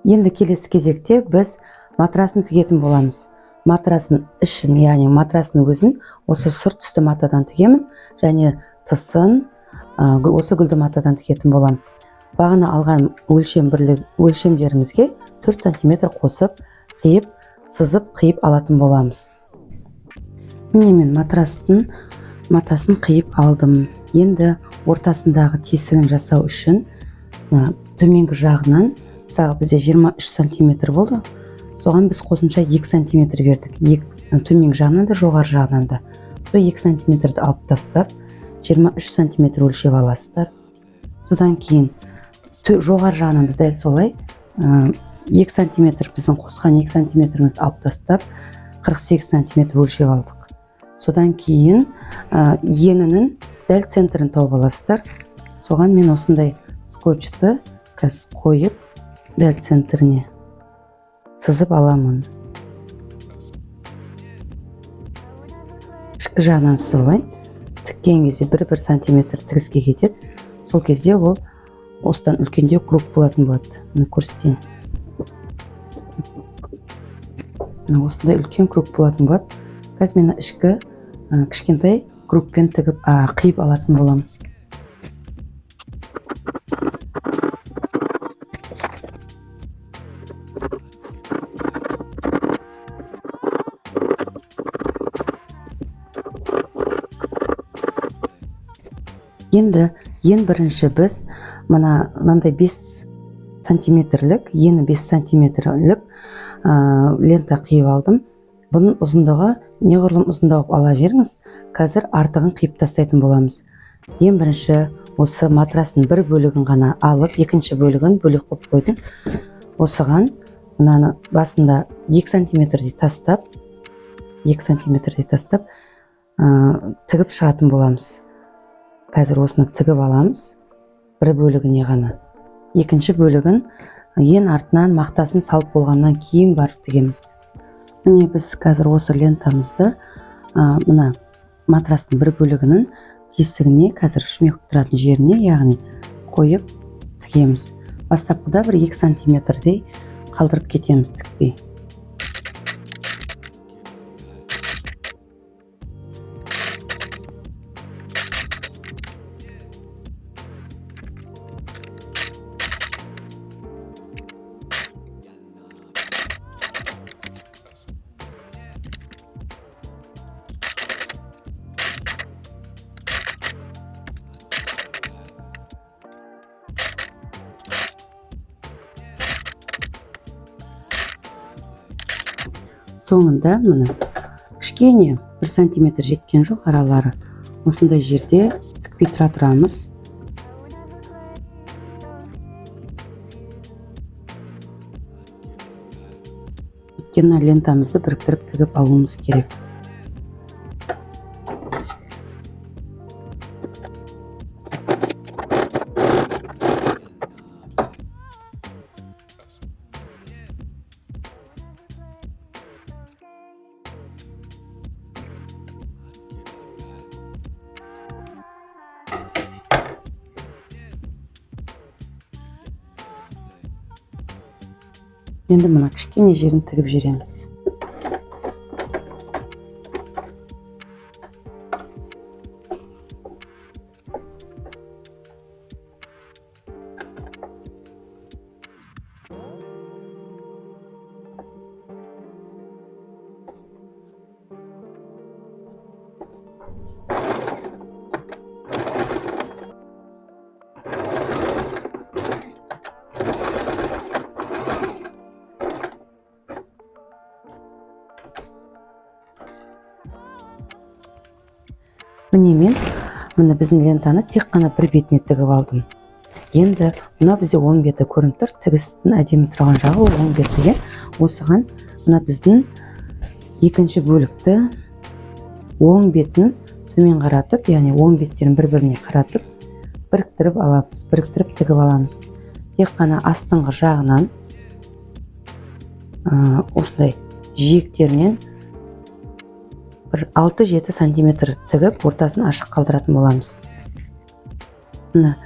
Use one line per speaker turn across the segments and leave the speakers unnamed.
Енді келесі кезекте біз матрасын тігетін боламыз. Матрастың ішін, яғни матрастың өзін осы сұр түсті матадан тігемін және тысын осы гүлді матадан тігетін боламын. Бағана алған өлшем бірлік өлшемдерімізге 4 сантиметр қосып, қиып, сызып, қиып алатын боламыз. Міне, мен матрастың матасын қиып алдым. Енді ортасындағы тесігін жасау үшін төменгі жағынан, мысалы, бізде 23 сантиметр болды, соған біз қосымша 2 сантиметр бердік. Төменгі жағынан да, жоғары жағынан да. Сол 2 сантиметрді алып тастап, 23 сантиметр өлшеп аласыздар. Содан кейін жоғары жағынан да дәл солай, 2 сантиметр, біздің қосқан 2 сантиметрімізді алып тастап, 48 сантиметр өлшеп алдық. Содан кейін енінің дәл центрін тауып аласыздар. Соған мен осындай скотчты қазір қойып, дәл центріне сызып аламын. Ішкі жағынан сызып алайын. Тіккен кезде бір-бір сантиметр тігіске кетеді. Сол кезде ол осыдан үлкендеу круг болатын болады. Міне, көрсетейін. Міне, осындай үлкен круг болатын болады. Қазір мен ішкі кішкентай кругпен тігіп, қиып алатын боламын. Енді ең бірінші біз мынандай 5 сантиметрлік, ені 5 сантиметрлік лента қиып алдым. Бұның ұзындығы неғұрлым ұзындау қылып ала беріңіз. Қазір артығын қиып тастайтын боламыз. Ең бірінші осы матрастың бір бөлігін ғана алып, екінші бөлігін бөлек қойып қойдым. Осыған мынаны басында 2 сантиметрдей тастап, 2 сантиметрдей тастап, тігіп шығатын боламыз. Қазір осыны тігіп аламыз бір бөлігіне ғана. Екінші бөлігін ең артынан мақтасын салып болғаннан кейін барып тігеміз. Міне, біз қазір осы лентамызды, мына матрастың бір бөлігінің тесігіне, қазір шүмек тұратын жеріне, яғни қойып тігеміз. Бастапқыда бір 2 сантиметрдей қалдырып кетеміз тікпей. Соңында міне кішкене 1 сантиметр жеткен жоқ аралары, осындай жерде тікпей тұра тұрамыз. Өйткені лентамызды біріктіріп тігіп алуымыз керек. Енді мына кішкене жерін тігіп жібереміз. Міне, мен міне біздің лентаны тек қана бір бетіне тігіп алдым. Енді мына бізде оң беті көрініп тұр. Тігістің әдемі тұрған жағы ол оң беті, иә. Осыған мына біздің екінші бөлікті оң бетін төмен қаратып, яғни оң беттерін бір-біріне қаратып біріктіріп аламыз, біріктіріп тігіп аламыз. Тек қана астыңғы жағынан, осындай жиектерінен бір алты-жеті сантиметр тігіп, ортасын ашық қалдыратын боламыз. Мына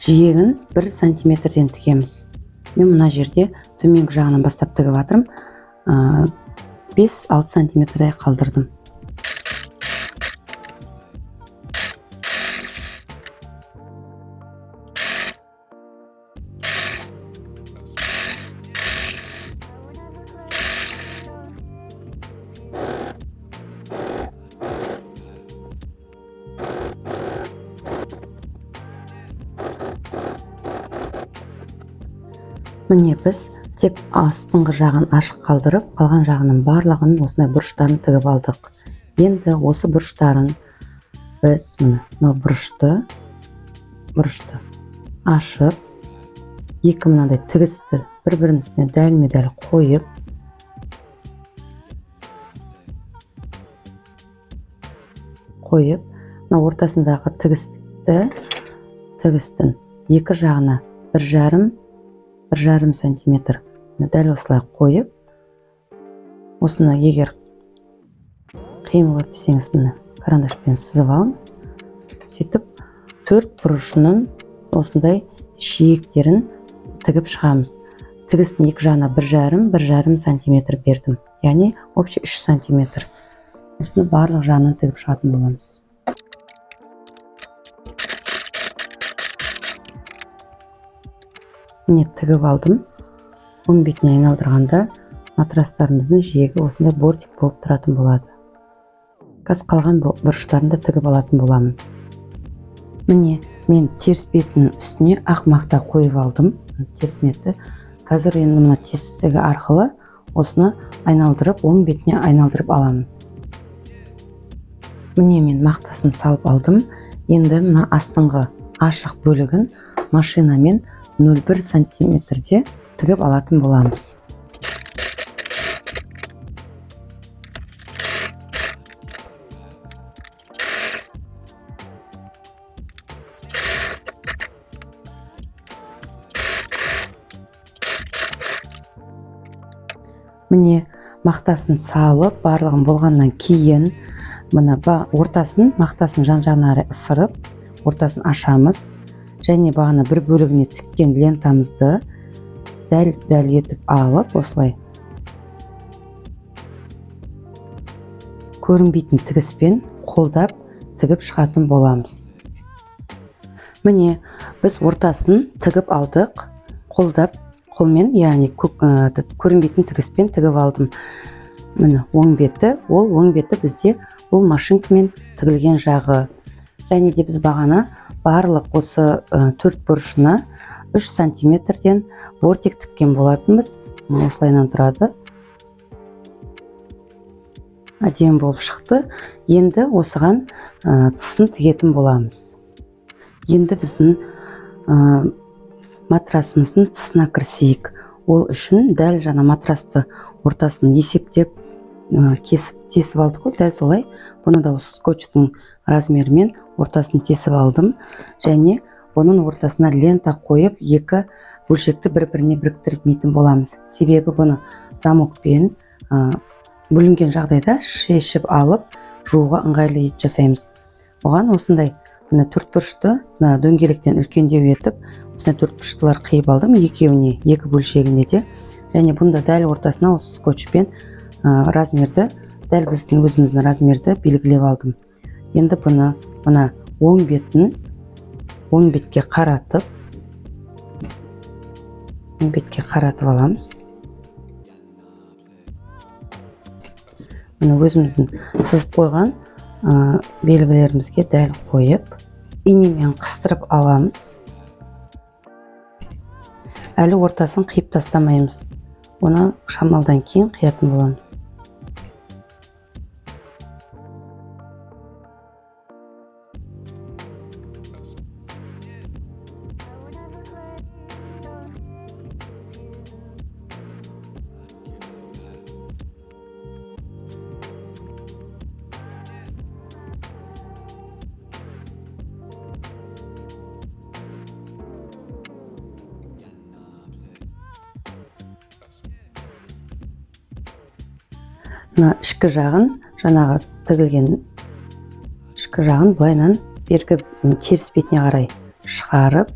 жиегін 1 сантиметрден тігеміз. Мен мына жерде төменгі жағынан бастап тігіп жатырмын. 5-6 сантиметрдей қалдырдым. Міне біз тек астыңғы жағын ашық қалдырып, қалған жағының барлығын осындай бұрыштарын тігіп алдық. Енді осы бұрыштарын біз мына бұрышты ашып, екі мынандай тігісті бір-бірінің үстіне дәлме-дәл қойып, мына ортасындағы тігістің екі жағына бір жарым сантиметр дәл осылай қойып, осыны егер қиын болады десеңіз, міне карандашпен сызып алыңыз. Сөйтіп төрт бұрышының осындай шиектерін тігіп шығамыз. Тігістің екі жағына бір жарым сантиметр бердім, яғни общий 3 сантиметр. Осыны барлық жағынан тігіп шығатын боламыз. Міне тігіп алдым. Оң бетіне айналдырғанда матрастарымыздың жиегі осындай бортик болып тұратын болады. Қазір қалған бұрыштарын да тігіп алатын боламын. Міне мен теріс бетінің үстіне ақ мақта қойып алдым. Теріс беті. Қазір енді мына тесігі арқылы осыны айналдырып, оң бетіне айналдырып аламын. Міне мен мақтасын салып алдым. Енді мына астыңғы ашық бөлігін машинамен 0,1 сантиметрде тігіп алатын боламыз. Міне мақтасын салып, барлығын болғаннан кейін мына ортасын, мақтасын жан-жағына қарай ысырып, ортасын ашамыз. Және бағана бір бөлігіне тіккен лентамызды дәл-дәл етіп алып, осылай көрінбейтін тігіспен қолдап тігіп шығатын боламыз. Міне біз ортасын тігіп алдық, қолдап қолмен, яғни көрінбейтін тігіспен тігіп алдым. Міне оң беті, ол оң беті бізде бұл машинкамен тігілген жағы. Және де біз бағана барлық осы төрт бұрышына 3 сантиметрден бортик тіккен болатынбыз. Міне осылайынан тұрады. Әдемі болып шықты. Енді осыған тысын тігетін боламыз. Енді біздің матрасымыздың тысына кірісейік. Ол үшін дәл жаңа матрасты ортасын есептеп кесіп, тесіп алдық қой, дәл солай. Бұны да осы скотчтың размерімен ортасын тесіп алдым. Және бұның ортасына лента қойып, екі бөлшекті бір-біріне біріктірмейтін боламыз. Себебі бұны замокпен бөлінген жағдайда шешіп алып, жууға ыңғайлы етіп жасаймыз. Оған осындай мына төрт бұрышты, мына дөңгелектен үлкендеу етіп, осындай төрт бұрыштылар қиып алдым, екеуіне, екі бөлшегіне де. Және бұны да дәл ортасына осы скотчпен размерді, дәл біздің өзіміздің размерді белгілеп алдым. Енді бұны мына оң бетін, оң бетке қаратып, оң бетке қаратып аламыз. Міне өзіміздің сызып қойған белгілерімізге дәл қойып, инемен қыстырып аламыз. Әлі ортасын қиып тастамаймыз. Оны шамалдан кейін қиятын боламыз. Мына ішкі жағын, жаңағы тігілген ішкі жағын былайынан бергі теріс бетіне қарай шығарып,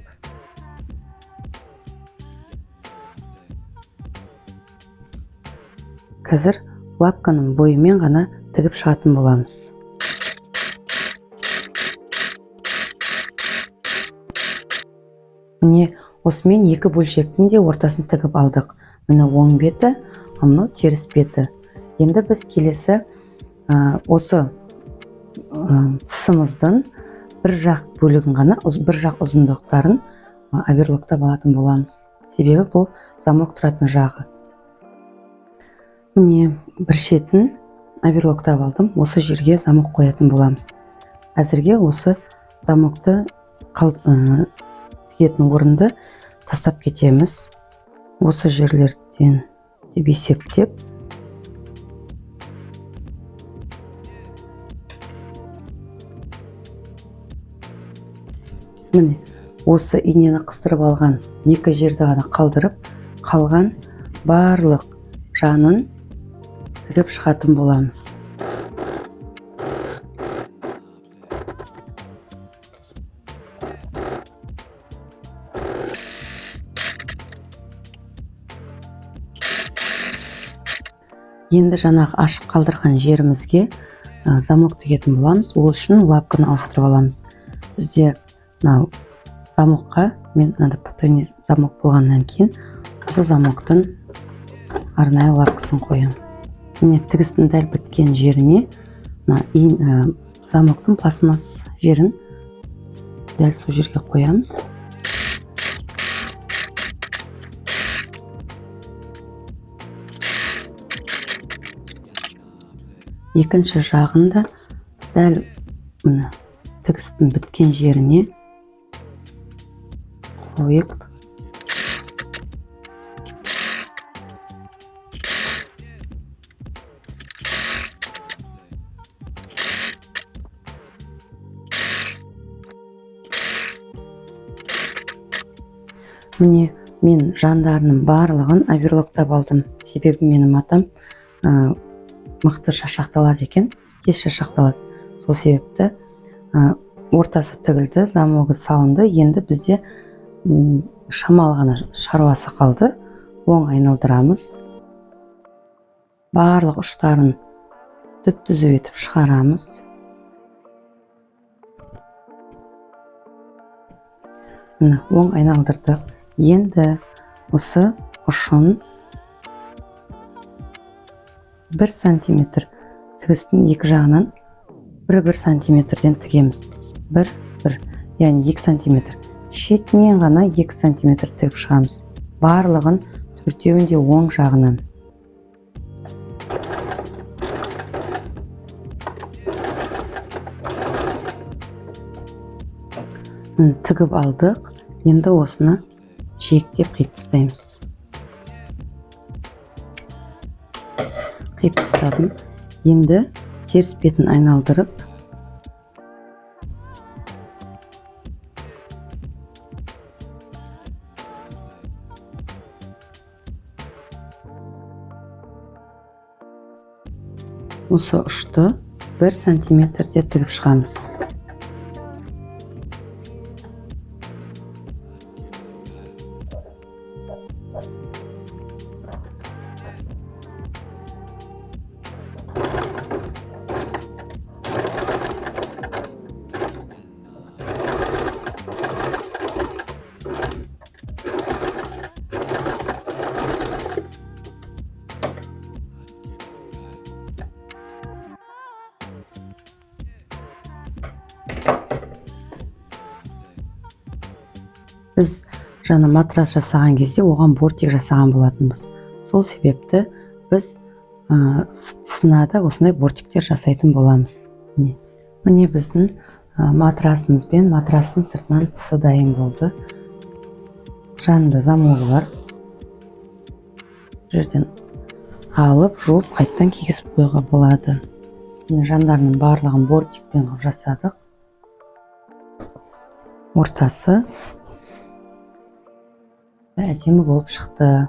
Қазір лапканың бойымен ғана тігіп шығатын боламыз. Міне, осымен екі бөлшектің де ортасын тігіп алдық. Міне оң беті, мынау теріс беті. Енді біз келесі осы тысымыздың бір жақ бөлігін ғана, бір жақ ұзындықтарын оверлоктап алатын боламыз. Себебі бұл замок тұратын жағы. Міне, бір шетін оверлоктап алдым. Осы жерге замок қоятын боламыз. Әзірге осы замокты тігетін орынды тастап кетеміз. Осы жерлерден деп есептеп міне осы инені қыстырып алған екі жерді ғана қалдырып, қалған барлық жанын тігіп шығатын боламыз. Енді жаңағы ашық қалдырған жерімізге замок тігетін боламыз. Ол үшін лапканы ауыстырып аламыз. Бізде мынау замокқа мен мынандай потайной замок болғаннан кейін осы замоктың арнайы лапкасын қоямын. Міне, тігістің дәл біткен жеріне мына замоктың пластмасс жерін дәл сол жерге қоямыз. Екінші жағын да дәл міне тігістің біткен жеріне қойып, міне мен жандарының барлығын оверлоктап алдым. Себебі менің матам мықты шашақталады екен, тез шашақталады. Сол себепті ортасы тігілді, замогы салынды. Енді бізде шамалы ғана шаруасы қалды. Оң айналдырамыз. Барлық ұштарын түп-түзу етіп шығарамыз. Міне, оң айналдырдық. Енді осы ұшын 1 сантиметр тігістің екі жағынан бір-бір сантиметрден тігеміз. Бір, бір, яғни 2 сантиметр. Шетінен ғана 2 сантиметр тігіп шығамыз. Барлығын төртеуін де оң жағынан. Міне, тігіп алдық. Енді осыны жиектеп қиып тастаймыз. Қиып тастадым. Енді теріс бетін айналдырып, осы ұшты 1 сантиметрде тігіп шығамыз. Біз жаңа матрас жасаған кезде оған бортик жасаған болатынбыз. Сол себепті біз тысына да осындай бортиктер жасайтын боламыз. Міне, міне біздің матрасымыз бен матрастың сыртынан тысы дайын болды. Жанында замогы бар. Бұл жерден алып, жуып, қайтадан кигізіп қоюға болады. Міне, жандарының барлығын бортикпен қылып жасадық. Ортасы әдемі болып шықты.